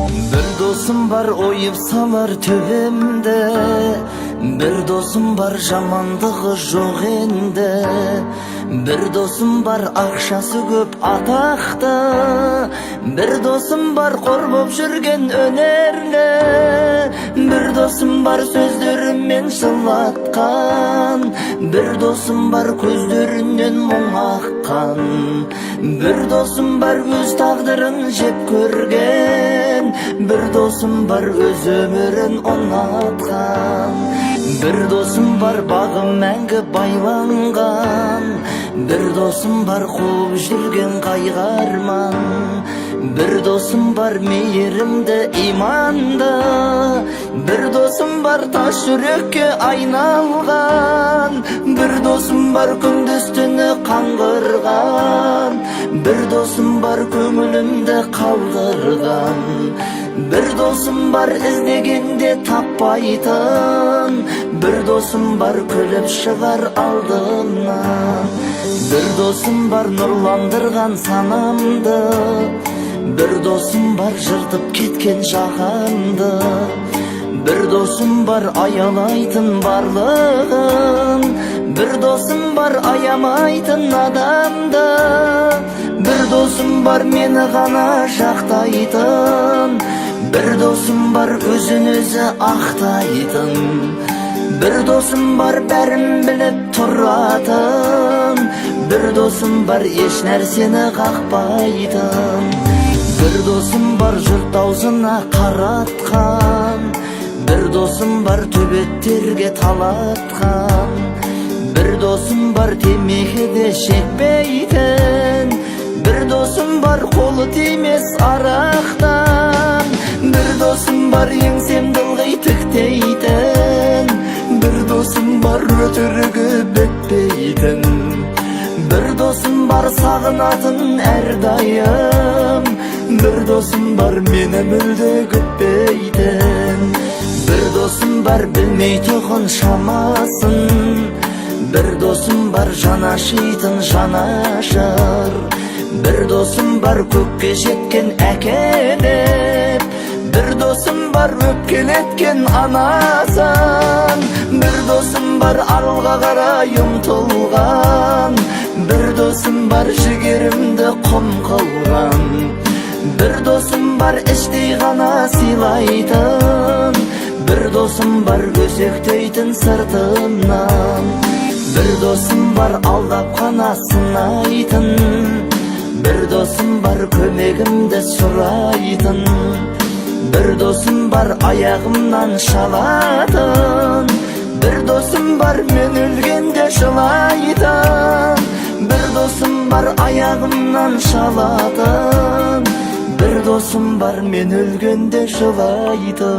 Бір досым бар, ойып салар төбемді. Бір досым бар, жамандығы жоқ енді. Бір досым бар, ақшасы көп, атақты. Бір досым бар, қор боп жүрген өнерлі. Бір досым бар, сөздерімен жылатқан. Бір досым бар, көздерінен мұң аққан. Бір досым бар, өз тағдырын жеп көрген. Бір досым бар, өз өмірін ұнатқан. Бір досым бар, бағы мәңгі байланған. Бір досым бар, қуып жүрген қайғы, арман. Бір досым бар, мейірімді, иманды. Бір досым бар, тас жүрекке айналған. Бір досым бар, күндіз түні қаңғырған. Бір досым бар, көңілімді қалдырған. Бір досым бар, іздегенде таппайтын. Бір досым бар, күліп шығар алдымнан. Бір досым бар, нұрландырған санамды. Бір досым бар, жыртып кеткен жағамды. Бір досым бар, аялайтын барлығын. Бір досым бар, аямайтын адамды. Бір досым бар, мені ғана жақтайтын. Бір досым бар, өзін өзі ақтайтын. Бір досым бар, бәрін біліп тұратын. Бір досым бар, еш нәрсені қақпайтын. Бір досым бар, жұрт аузына қаратқан. Бір досым бар, төбеттерге талатқан. Бір досым бар, темекі де шекпейтін. Бір досым бар, қолы тимес арақтан. Бір досым бар, еңсемді ылғи тіктейтін. Бір досым бар, өтірігі бітпейтін. Бір досым бар, сағынатын әрдайым. Бір досым бар, мені мүлде күтпейтін. Бір досым бар, білмейтұғын шамасын. Бір досым бар, жан ашитын жанашыр. Бір досым бар, көкке жеткен әкелеп. Бір досым бар, өпкелеткен анасын. Бір досым бар, алға қарай ұмтылған. Бір досым бар, жігерімді құм қылған. Бір досым бар, іштей ғана сыйлайтын. Бір досым бар, өсектейтін сыртымнан. Бір досым бар, алдап қана сынайтын. Бір досым бар, көмегімді сұрайтын. Бір досым бар, аяғымнан шалатын. Бір досым бар, мен өлгенде жылайтын. Бір досым бар, аяғымнан шалатын. Бір досым бар, мен өлгенде жылайтын.